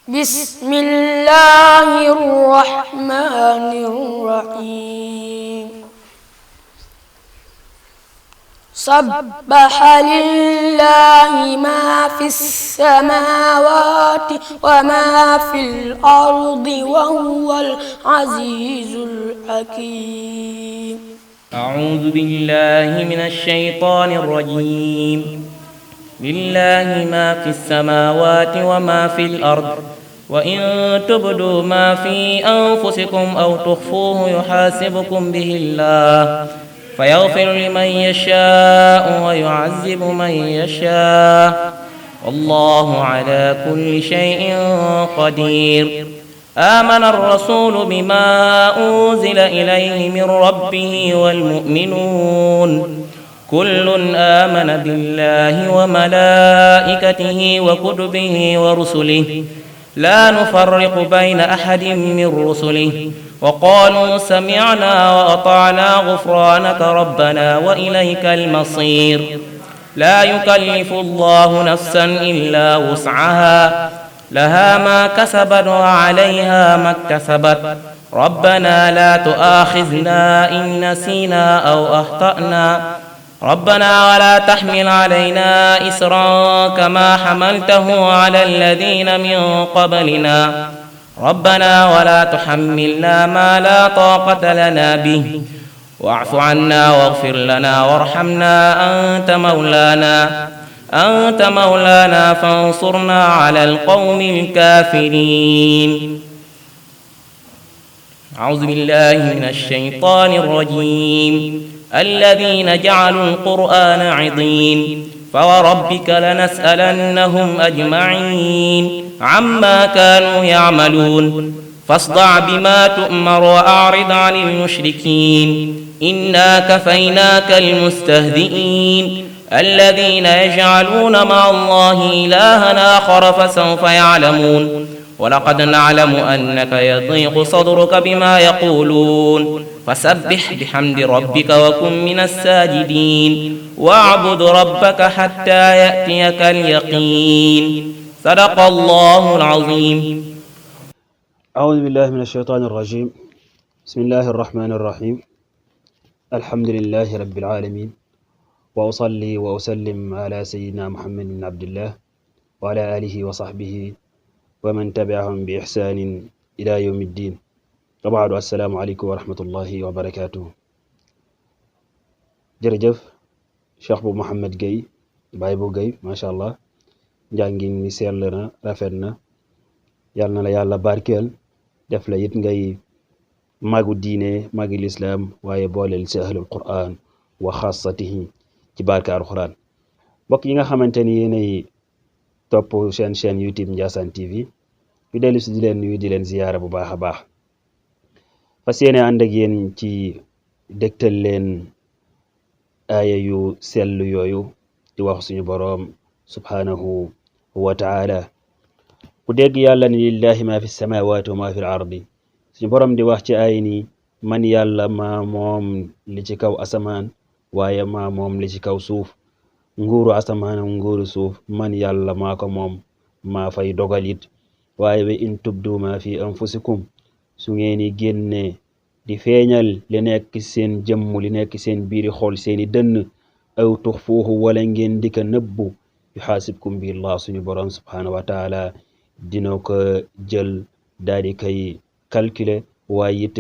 بسم الله الرحمن الرحيم سبح لله ما في السماوات وما في الأرض وهو العزيز الحكيم أعوذ بالله من الشيطان الرجيم لله ما في السماوات وما في الأرض وإن تبدوا ما في أنفسكم أو تخفوه يحاسبكم به الله فيغفر لمن يشاء ويعذب من يشاء والله على كل شيء قدير آمن الرسول بما أنزل إليه من ربه والمؤمنون كل آمن بالله وملائكته وكتبه ورسله لا نفرق بين أحد من رسله وقالوا سمعنا وأطعنا غفرانك ربنا وإليك المصير لا يكلف الله نفسا إلا وسعها لها ما كسبت وعليها ما اكتسبت ربنا لا تؤاخذنا إن نسينا أو أخطأنا ربنا ولا تحمل علينا إسرا كما حملته على الذين من قبلنا ربنا ولا تحملنا ما لا طاقة لنا به واعف عنا واغفر لنا وارحمنا أنت مولانا فانصرنا على القوم الكافرين أعوذ بالله من الشيطان الرجيم الذين جعلوا القرآن عضين فوربك لنسألنهم أجمعين عما كانوا يعملون فاصدع بما تؤمر وأعرض عن المشركين إنا كفيناك المستهزئين الذين يجعلون مع الله إلها آخر فسوف يعلمون ولقد نعلم أنك يضيق صدرك بما يقولون فسبح بحمد ربك وكن من الساجدين واعبد ربك حتى يأتيك اليقين صدق الله العظيم. أعوذ بالله من الشيطان الرجيم. بسم الله الرحمن الرحيم. الحمد لله رب العالمين وأصلي وأسلم على سيدنا محمد بن عبد الله وعلى آله وصحبه ومن تبعهم بإحسان إلى يوم الدين. وبعد السلام عليكم ورحمة الله وبركاته. jërëjëf Cheikh bu Mouhamed Gueye Baye bu Gueye macha allah njàngin mi sell na rafet na yal na la yàlla barkeel def la it ngay magu diine magi lislaam waaye booleel si ahlul quran wa xaasatihi ci barke alquran. mbokk yi nga xamante ni yéenay topp seen chaîne YouTube Ndiassane TV ñu dellu si di leen nuyu di leen ziyaara bu baax a baax fas yéene ànd ak yéen ci dégtal leen aaya yu sell yooyu di wax suñu boroom subhanahu wa taala. ku dégg yàlla ni lillahi ma fi samawati wa ma fi l ardi suñu boroom di wax ci aaya ni man yàlla maa moom li ci kaw asamaan waaye maa moom li ci kaw suuf. nguuru asamaan ak nguuru suuf man yàlla maa ko moom maa fay dogalit waaye wa in tubdu ma fi anfusikum su ngeen di génne di feeñal li nekk seen jëmm li nekk seen biiri xol seeni dënn aw tuxfuuhu wala ngeen di ko nëbbu yuxaasibkum bi allah suñu borom subhanahu wa taala dina ko jël daal di koy calculer waaye it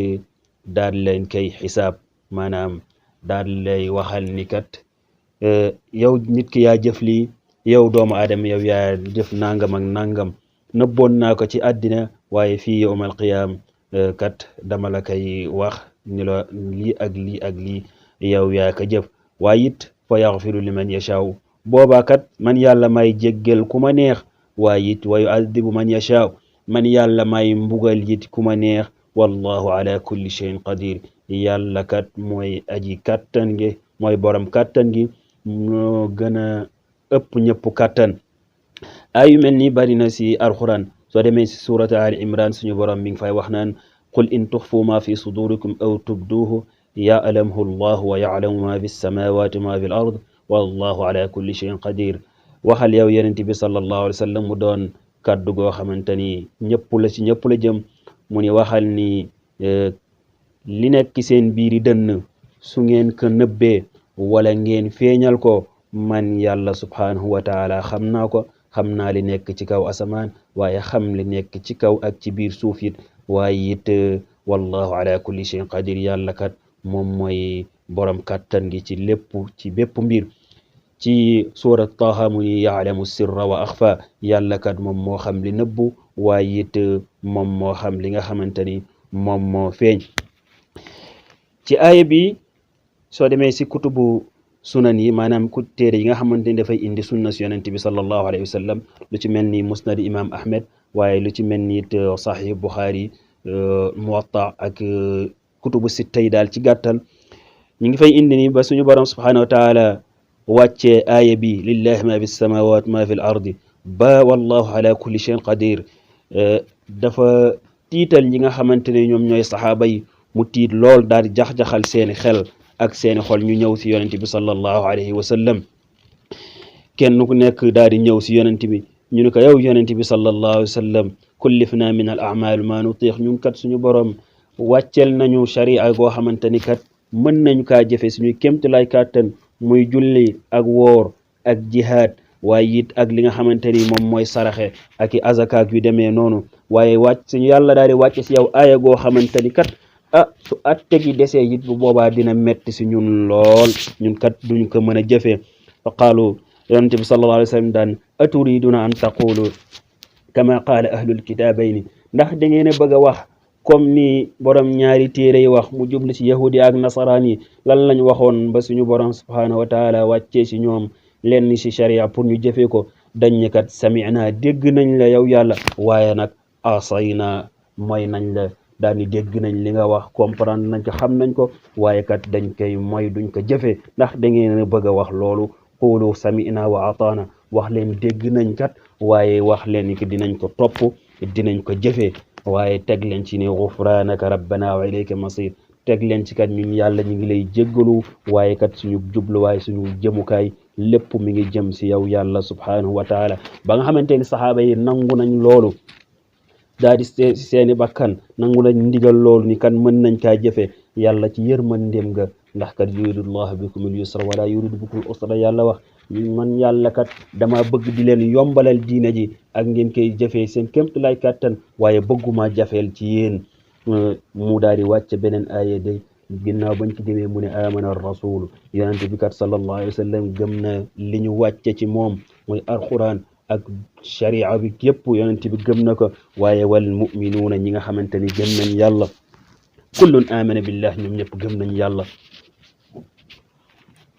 daal leen koy xisaab maanaam daal lay waxal ni kat yow nit ki yaa jëf lii yow doomu aadama yow yaa jëf nangam ak nangam nëbboon naa ko ci àddina waaye fii yawmal qiyaam kat dama la koy wax ni la lii ak lii ak lii yow yaa ko jëf waaye it fa yaxfiru liman yashaaw boobaa kat man yàlla may jéggal ku ma neex waaye it wa yuadibu man yashaaw man yàlla may mbugal it ku ma neex wallahu ala kulli shay'in qadir yàlla kat mooy aji kattan gi mooy borom kattan gi moo gën a ëpp ñëpp kattan. ay yu mel ni bari na si alquran soo demee si suuratu ali imran suñu borom mi ngi fay wax naan qul in tuxfu ma fi sudurikum aw tubduhu ya'lamhu llahu wa ya'lamu ma fi samawati ma fi l ard wallahu ala kulli shay'in qadir. waxal yow yonent bi sallallahu alayhi wa sallam mu doon kàddu goo xamante ni ñëpp la jëm mu ni waxal ni li nekk seen biiri dënn su ngeen ko nëbbee wala ngeen feeñal ko man yàlla subhanahu wa taala xam naa ko xam naa li nekk ci kaw asamaan waaye xam li nekk ci kaw ak ci biir suuf it waaye it wallahu ala kulli shay'in qadir yàlla kat moom mooy borom kàttan gi ci lépp ci bépp mbir ci surat taha mu ni yaalamu sirra wa axfa yàlla kat moom moo xam li nëbbu waaye it moom moo xam li nga xamante ni moom moo feeñ ci aaya bi soo demee si kutubu sunan yi maanaam ku téere yi nga xamante ni dafay indi sunna si yonent bi sallallahu alayhi wa sallam lu ci mel ni musnad imam ahmed waaye lu ci mel ni it sahih bukhari muwatta ak kutubu sitta yi daal ci gàttal ñu ngi fay indi ni ba suñu borom subhanahu wa taala wàccee aaya bi lillahi ma fi samawat ma fi l ardi ba wallahu ala kulli shay'in qadir dafa tiital ñi nga xamante ne ñoom ñooy saxaaba yi mu tiit lool daal di jax-jaxal seeni xel ak seeni xol ñu ñëw si yonent bi sallallahu alayhi wa sallam kenn ku nekk daal di ñëw si yonent bi ñu ne ko yow yonent bi sallallahu alayhi wa sallam kullifna min al a'mal ma nutiq ñun kat suñu borom wàccel nañu sharia goo xamante ni kat mën nañu kaa jëfe suñuy kémtulaay kàttan muy julli ak woor ak jihaad waaye it ak li nga xamante ni moom mooy saraxe ak i azakaak yu demee noonu waaye wàcc suñu yàlla daal di wàcc si yow aaya goo xamante ni kat su atte gi desee it bu boobaa dina metti si ñun lool ñun kat duñ ko mën a jëfee fa qaalu yonente bi sallallahu alayhi wa sallam daan aturiduna an taqulu kama qaala ahlul kitaabayni ndax da ngeen a bëgg a wax comme ni borom ñaari téere yi wax mu jublu si yahudi ak nasaraan yi lan lañ waxoon ba suñu borom subhanahu wa taala wàccee si ñoom lenn si sharia pour ñu jëfee ko dañ ne kat sami'na dégg nañ la yow yàlla waaye nag asayna mooy nañ la daal ni dégg nañ li nga wax comprendre nañ ko xam nañ ko waaye kat dañ koy mooy duñ ko jëfee ndax da ngeen a bëgg a wax loolu qulu sami'na wa ataana wax leen dégg nañ kat waaye wax leen ki dinañ ko topp dinañ ko jëfee waaye teg leen ci ne ghufranaka rabbana wa ilayka masir teg leen ci kat ñun yàlla ñu ngi lay jéggalu waaye kat suñu jubluwaay suñu jëmukaay lépp mi ngi jëm si yow yàlla subhanahu wa taala ba nga xamante ni saxaaba yi nangu nañ loolu daal di seeni bakkan nangu nañ ndigal loolu ni kan mën nañ kaa jëfe yàlla ci yërmandeem nga ndax kat yuridullahu bikumul yusra wala yuridu bikumul usra yàlla wax man yàlla kat dama bëgg di leen yombalal diine ji ak ngeen koy jëfee seen kémtulaay kàttan waaye bëgguma jafeel ci yéen mu daal di wàcce beneen aaya day ginnaaw bañ ko demee mu ne amana rasulu yonente bi kat sallallahu alayhi wa sallam gëm na li ñu wàcce ci moom mooy alquran ak sharia bi yëpp yonente bi gëm na ko waaye wal muminuuna ñi nga xamante ni gëm nañ yàlla kullun amana billah ñoom ñëpp gëm nañ yàlla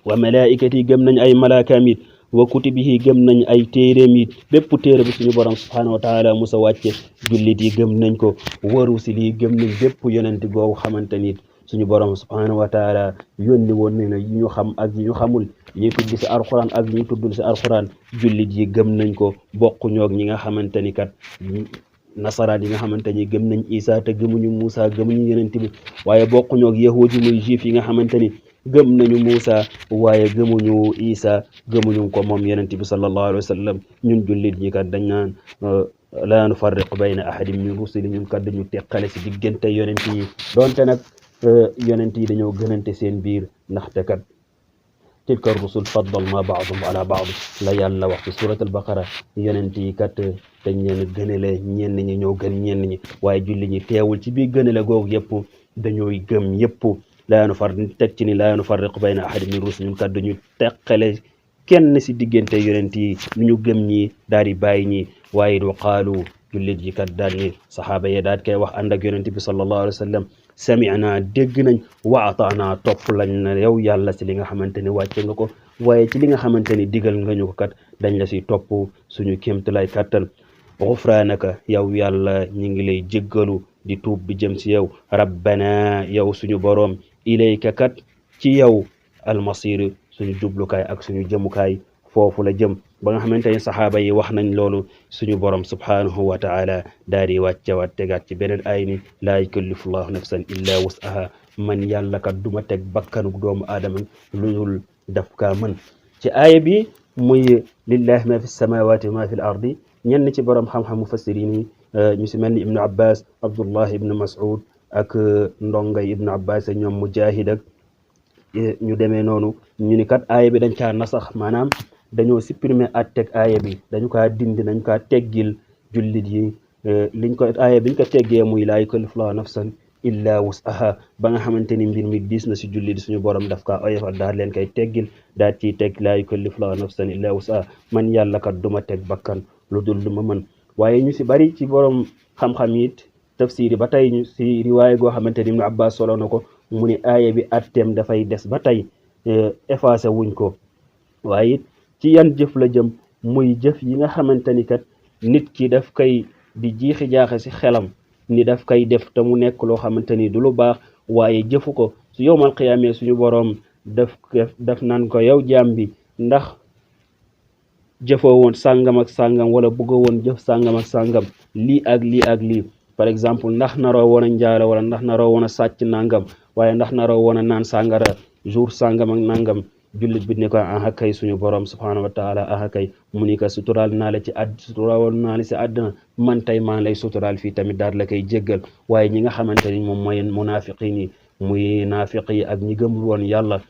wa malaikati gëm nañ ay malaakaam it wa kutubihi gëm nañ ay téeréem it bépp téere bi suñu borom subhanahu wa taala musa wàcce jullit yi gëm nañ ko wa rusuli gëm nañ bépp yonente googu xamante ni suñu borom subhanahu wa taala yónni woon na yi ñu xam ak yi ñu xamul yi tudd si alquran ak yi ñu tuddul si alquran jullit yi gëm nañ ko bokk ñoog ñi nga xamante ni kat nasaraan yi nga xamante ni gëm nañ Isa te gëmuñu Muusa gëmuñu yonent bi waaye bokk ñoog yahudi muy juif yi nga xamante ni gëm nañu Muusa waaye gëmuñu Isa gëmuñu ko moom yonent bi sallallahu alayhi wa sallam ñun jullit ñi kat dañ naan la nufarriqu bayna ahadin min rusuli ñun kat dañu teqale si diggante yonent yi doonte nag yonent yi dañoo gënante seen biir ndaxte kat tilka rusul faddalna ba'dahum ala ba'd la yàlla wax ci surat al-baqara yonent yi kat dañ leen gënale ñenn ñi ñoo gën ñenn ñi waaye julli ñi teewul ci biir gënale googu yëpp dañooy gëm yëpp laa teg ci ni laa nufarriqu bayna ahadin min rusul ñun kat dañu teqale kenn si diggante yonent yi nu ñu gëm ñi daal di bàyyi ñi waaye du qaalu jullit yi kat daal ni saxaaba yi daal koy wax ànd ak yonent bi sallallahu alayhi wa sallam sami'na dégg nañ wa ataana topp lañ na yow yàlla si li nga xamante ni wàcce nga ko waaye ci li nga xamante ni digal nga ñu ko kat dañ la si topp suñu kéemtalaay kàttan ghufranaka yow yàlla ñi ngi lay jéggalu di tuub bi jëm si yow rabbana yow suñu boroom ilayka kat ci yow almasir suñu jublukaay ak suñu jëmukaay foofu la jëm ba nga xamante ni saxaaba yi wax nañ loolu suñu borom subhanahu wa taala daal di wàccewaat tegaat ci beneen ay ni laa yukallifu llahu nafsan illa wus'aha man yàlla kat duma teg bakkanuk doomu aadama lu dul daf kaa mën ci aaya bi muy lillahi ma fi samawati wa ma fi l ardi ñenn ci borom xam-xam mufassirin yi ñu si mel ni ibnu abbas abdullah ibnu mas'ud ak ndongay ibnu abbas ñoom mujahid ak ñu demee noonu ñu ni kat aaya bi dañ kaa nasax maanaam dañoo supprimer atteg aaya bi dañu kaa dindi dañ kaa teggil jullit yi liñ ko aaya biñ ko teggee muy laa yukallifu llaahu nafsan illa wus'aha ba nga xamante ni mbir mi diis na si jullit suñu borom daf kaa oyofal daal leen koy teggil daal ciy teg laa yukallifu llaahu nafsan illa wus'aha man yàlla kat duma teg bakkan lu dul lu ma mën waaye ñu si bari ci borom xam-xam it tafsiri ba tey ñu si riwaaya goo xamante ni ibnu abbas solo na ko mu ni aaya bi atteem dafay des ba tey effacé wuñ ko waaye it ci yan jëf la jëm muy jëf yi nga xamante ni kat nit ki daf koy di jiixi jaaxe si xelam ni daf koy def te mu nekk loo xamante ni du lu baax waaye jëfu ko su yowmal qiyaamee suñu boroom daf naan ko yow jaam bi ndax jëfoo woon sàngam ak sàngam wala bëggoo woon jëf sàngam ak sàngam lii ak lii ak lii par exemple ndax naroo woon a njaalo wala ndax naroo woon a sàcc nangam waaye ndax naroo woon a naan sàngara jour sàngam ak nangam jullit bi ne ko aha kay suñu borom subhanahu wa taala aha kay mu ni ko suturaal naa la ci suturaal naa la si àdduna man tey maa lay suturaal fii tamit daal la koy jéggal waaye ñi nga xamante ni moom mooy munafiqin yi muy naafiq yi ak ñi gëmul woon yàlla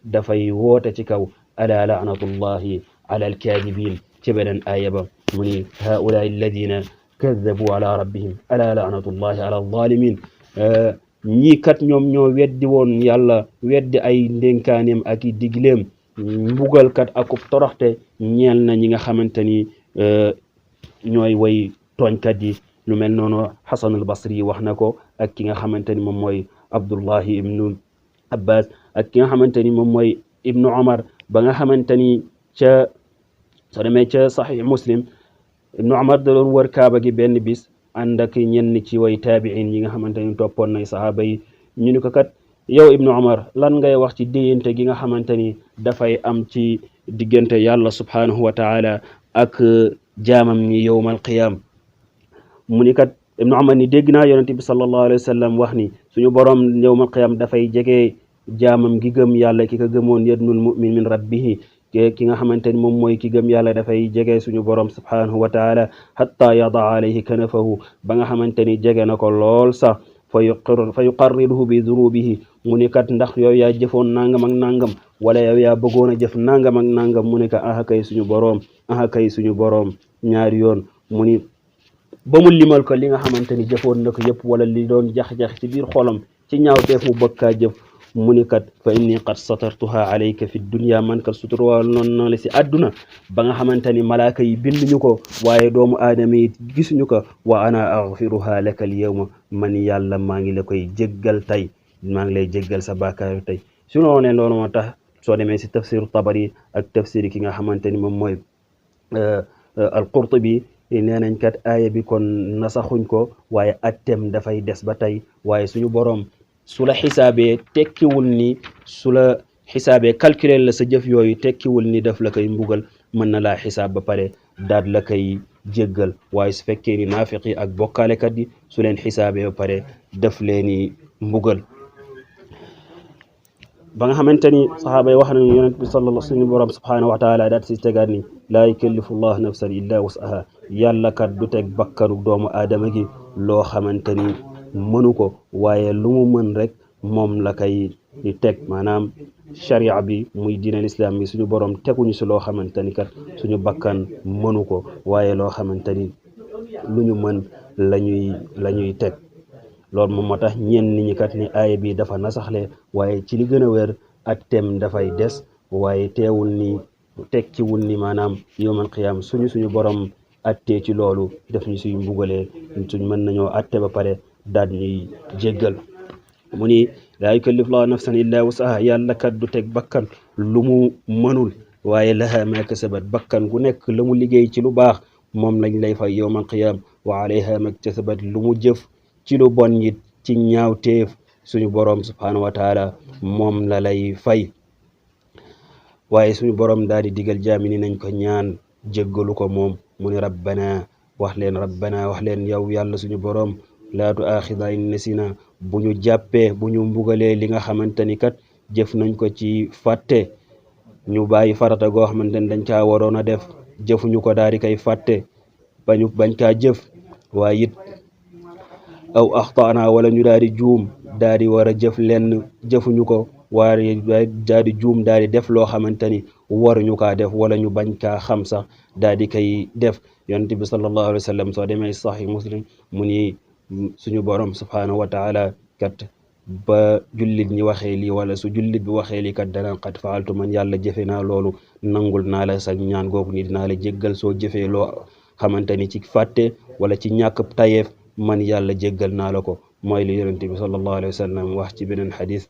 dafay woote ci kaw ala laanatullahi ala alkaadibin ci beneen aaya ba mu ni haulaa alladina kadabu ala rabbihim ala laanatullahi ala alzalimin ñii kat ñoom ñoo weddi woon yàlla weddi ay ndénkaaneem ak i digleem mbugal kat akub toroxte ñeel na ñi nga xamante ni ñooy way tooñkat yi lu mel noonu Hasan al Basri wax na ko ak ki nga xamante ni moom mooy Abdullahi ibnu Abbas ak ki nga xamante ni moom mooy ibnu Omar ba nga xamante ni ca soo demee ca Sahih Muslim ibnu Omar da doon wër kaaba gi benn bis ànd ak ñenn ci way taabiin yi nga xamante ni toppoon nay sahaaba yi ñu ni ko kat yow ibnu Omar lan ngay wax ci déyante gi nga xamante ni dafay am ci diggante yàlla subhanahu wa taala ak jaamam ñi yowmal qiyaam mu ni kat ibnu Omar ni dégg naa yonente bi sallallahu alayhi wa sallam wax ni suñu borom yowmal qiyaam dafay jege jaamam gi gëm yàlla ki ko gëmoon yadnul mu'min min rabbihi ki nga xamante ni moom mooy ki gëm yàlla dafay jege suñu borom subhanahu wa taala hatta yada alayhi kanafahu ba nga xamante ni jege na ko lool sax fa yuqarriruhu bi dunubihi mu ni kat ndax yow yaa jëfoon nangam ak nangam wala yow yaa bëggoon a jëf nangam ak nangam mu ni ko aha kay suñu boroom ñaari yoon mu ni ba mu limal ko li nga xamante ni jëfoon na ko yëpp wala li doon jax-jax ci biir xolam ci ñaawteef mu bëgg kaa jëf mu ni kat fa inni qad satartuha alayka fi dunya man kat suturwal noon na la si àdduna ba nga xamante ni malaaka yi binduñu ko waaye doomu aadama yi gisuñu ko wa ana aghfiruha laka al yawma man yàlla maa ngi la koy jéggal tey maa ngi lay jéggal sa bàkkaaru tey su noonee loolu moo tax soo demee si tafsiru tabari ak tafsir ki nga xamante ni moom mooy al-Qurtubi nee nañ kat aaya bi kon nasaxuñ ko waaye attem dafay des ba tey waaye suñu boroom su la xisaabee tekkiwul ni su la xisaabee calculer la sa jëf yooyu tekkiwul ni daf la koy mbugal mën na laa xisaab ba pare daal la koy jéggal waaye su fekkee ni naafiq yi ak bokkaalekat yi su leen xisaabee ba pare daf leeni mbugal ba nga xamante ni saxaaba yi wax nañu yonent bi suñu borom subhanahu wa taala daat si tegaat ni laa yukallifu llahu nafsan illa wus'aha yàlla kat du teg bakkanu doomu aadama gi loo xamante ni mënu ko waaye lu mu mën rek moom la koy teg maanaam sharia bi muy diinal islam bi suñu borom teguñu si loo xamante ni kat suñu bakkan mënu ko waaye loo xamante ni lu ñu mën la ñuy teg loolu moom moo tax ñenn ñi kat ni aaya bi dafa nasaxle waaye ci li gën a wér atteem dafay des waaye teewul ni tekkiwul ni maanaam yawmal qiyaam suñu borom attee ci loolu def ñu suy mbugalee suñ mën nañoo atte ba pare daal ñuy jéggal mu ni laa yukallifu llaahu nafsan illaa wus'ahaa yàlla kat du teg bakkan lu mu mënul waaye lahaa maa kasabat bakkan gu nekk la mu liggéey ci lu baax moom lañ lay fay yawmal qiyaam wa alayhaa maa kasabat lu mu jëf ci lu bon it ci ñaawteef suñu boroom subhaanahu wa taala moom la lay fay waaye suñu boroom daal di digal jaami ni nañ ko ñaan jéggalu ko moom mu ni rabbana wax leen yow yàlla suñu boroom laa tu'aaxidnaa in nasiinaa bu ñu jàppee bu ñu mbugalee li nga xamante ni kat jëf nañ ko ci fàtte ñu bàyyi farata goo xamante ni dañ caa waroon a def jëfuñu ko daal di koy fàtte bañ kaa jëf waaye it aw axtaana wala ñu daal di juum daal di war a jëf lenn jëfuñu ko waaye daal di juum daal di def loo xamante ni waruñu kaa def wala ñu bañ kaa xam sax daal di koy def yonent bi sallallahu alayhi wa sallam soo demee sahih muslim mu ni suñu borom subhanahu wa taala kat ba jullit ñi waxee lii wala su jullit bi waxee lii kat dana qad faaltu man yàlla jëfe naa loolu nangul naa la sa ñaan googu ni dinaa la jéggal soo jëfee loo xamante ni ci fàtte wala ci ñàkk tayeef man yàlla jéggal naa la ko mooy li yonent bi sallallahu alayhi wa sallam wax ci beneen xadis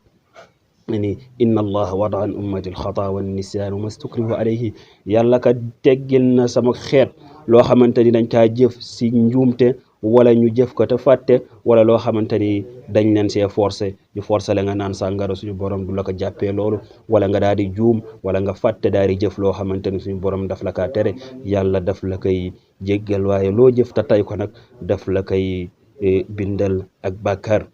ni inna allaha wada an ummati alxata wa nisyan wa mastukrihu alayhi yàlla ka teggil na sama xeet loo xamante ni dañ kaa jëf si njuumte wala ñu jëf ko te fàtte wala loo xamante ni dañ leen see forcé ñu forcé la nga naan sàngara suñu borom du la ko jàppee loolu wala nga daal di juum wala nga fàtte daal di jëf loo xamante ni suñu borom daf la kaa tere yàlla daf la koy jéggal waaye loo jëf te tay ko nag daf la koy bindal ak bàkkaar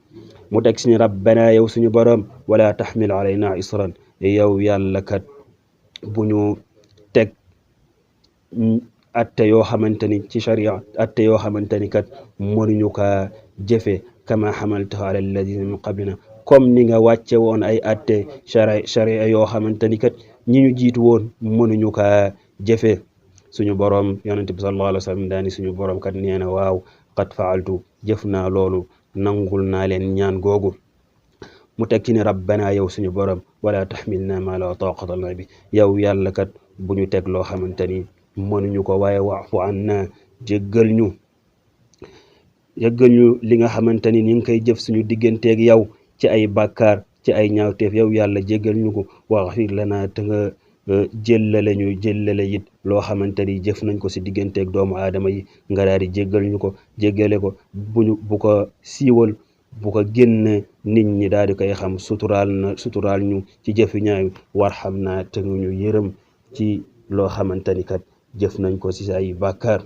mu teg si ni rabbana yow suñu borom wala taxmil alayna isran yow yàlla kat bu ñu teg atte yoo xamante ni ci sharia atte yoo xamante ni kat mënuñu kaa jëfe kama xamaltahu ala alladina min qablina comme ni nga wàcce woon ay atte sharia yoo xamante ni kat ñi ñu jiitu woon mënuñu kaa jëfe suñu borom yonente bi sallallahu alayhi wa sallam daani suñu borom kat nee na waaw qad faaltu jëf naa loolu nangul naa leen ñaan googu mu teg ci ne rabbana yow suñu borom wala taxmilna ma la taqata lana bi yow yàlla kat bu ñu teg loo xamante ni mënuñu ko waaye waafu anna jéggal ñu li nga xamante ni ñu ngi koy jëf suñu digganteeg yow ci ay bàkkaar ci ay ñaawteef yow yàlla jéggal ñu ko waxfir lana te nga jëllale it loo xamante ni jëf nañ ko si digganteeg doomu aadama yi nga daal di jéggal ñu ko jéggale ko bu ko siiwal bu ko génn nit ñi daal di koy xam suturaal ñu ci jëfi ñaaw warxam naa te ñu yërëm ci loo xamante ni kat jëf nañ ko si ay bàkkaar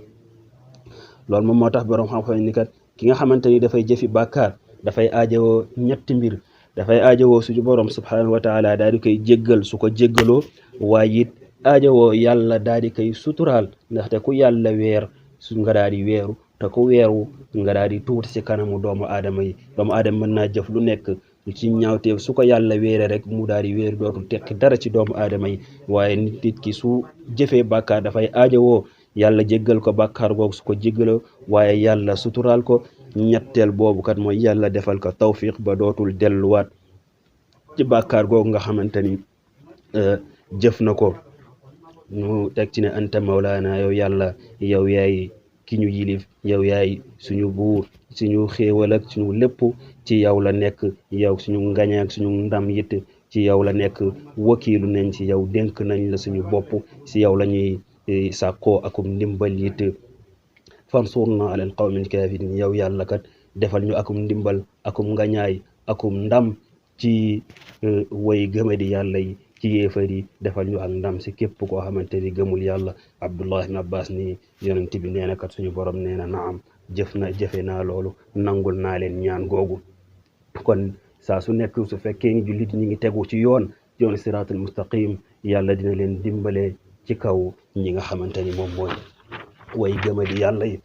loolu moom moo tax borom xam-xam ni kat ki nga xamante ni dafay jëfi bàkkaar dafay aajowoo ñetti mbir dafay aajowoo suñu borom subhanahu wa taala daal di koy jéggal su ko jéggaloo waaye it aajowoo yàlla daal di koy suturaal ndaxte ku yàlla weer su nga daal di weeru te ku weeru nga daal di tuuti si kanamu doomu aadama yi doomu aadama mën naa jëf lu nekk ci ñaawteef su ko yàlla weere rek mu daal di weeru dootul tekki dara ci doomu aadama yi waaye nit ki su jëfee bàkkaar dafay aajowoo yàlla jéggal ko bàkkaar googu su ko jéggaloo waaye yàlla suturaal ko ñetteel boobu kat mooy yàlla defal ko tawfiq ba dootul delluwaat ci bàkkaar googu nga xamante ni jëf na ko mu teg ci ne anta mawlaana yow yàlla yow yaay ki ñu yilif yow yaay suñu buur suñu xéewal ak suñu lépp ci yow la nekk yow suñu ngañ ak suñu ndam it ci yow la nekk wakiilu nañ ci yow dénk nañ la suñu bopp si yow la ñuy sàkkoo akum ndimbal it fansurna alal qawmil kafirin yow yàlla kat defal ñu akum ndimbal akum ngañaay akum ndam ci way gëmadi yàlla yi ci yéefar yi defal ñu ak ndam si képp koo xamante ni gëmul yàlla Abdullah ibn Abbas ni yonent bi nee na kat suñu borom nee na naam jëfe naa loolu nangul naa leen ñaan googu kon saa su nekk su fekkee ni jullit ñi ngi tegu ci yoon siraatul mustaqim yàlla dina leen dimbale ci kaw ñi nga xamante ni moom mooy way gëmadi yàlla yi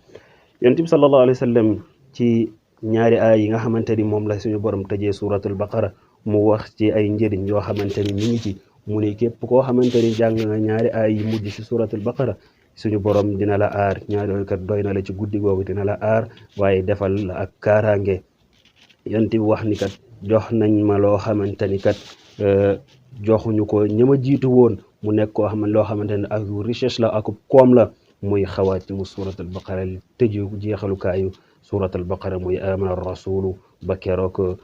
yonent bi sallallahu alayhi wa sallam ci ñaari aay yi nga xamante ni moom la suñu borom tëjee suratul baqara mu wax ci ay njëriñ yoo xamante ni mi ngi ci mu ne képp koo xamante ni jàng nga ñaari aay yi mujj ci suratul baqara suñu borom dina la aar ñaari kat doy na la ci guddi googu dina la aar waaye defal la ak kaaraange yonent bi wax ni kat jox nañ ma loo xamante ni kat joxuñu ko ñama jiitu woon mu nekk koo xam loo xamante ne ak richesse la ak koom la muy xawaat ci mu suratul baqara tëju jeexalukaayu suratul baqara muy amana rasulu ba keroog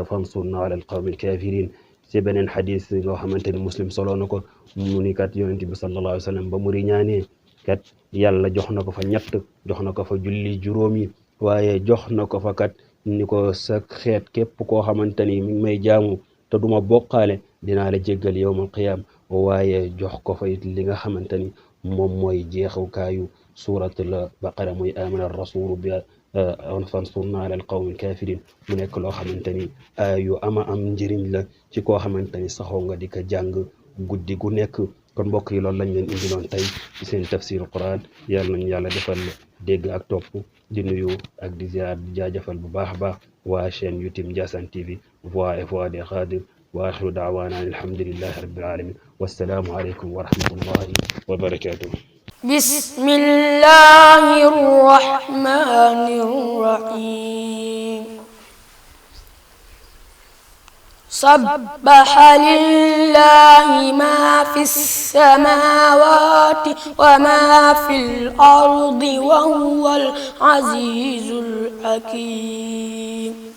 fansurna ala alqawmi alkafirin ci beneen xadis loo xamante ni muslim solo na ko mu ni kat yonent bi sallallahu alayhi wa sallam ba mu riñaanee kat yàlla jox na ko fa ñett jox na ko fa julli juróomi waaye jox na ko fa kat ni ko sa xeet képp koo xamante ni mi ngi may jaamu te duma bokkaale dinaa la jéggal yawmal qiyaam waaye jox ko fa it li nga xamante ni moom mooy jeexukaayu suratul baqara muy amana rasulu bi fansurna ala alqawmi alkafirin mu nekk loo xamante ni yu ama am njëriñ la ci koo xamante ni saxoo nga di ko jàng guddi gu nekk kon mbokk yi loolu lañ leen indiloon tey ci seen tafsiru Quran yàlla nañu yàlla defal dégg ak topp di nuyu ak di ziar di jaajëfal bu baax a baax waa chaîne YouTube Ndiassane TV voix et voix des Khadres wa axiru daawaana an alhamdulillahi rabbil alamin wassalaamu aleykum wa rahmatullahi wa barakatuh. bismillahi rrahmani rrahim. سبح لله ما في السماوات وما في الأرض وهو العزيز الحكيم.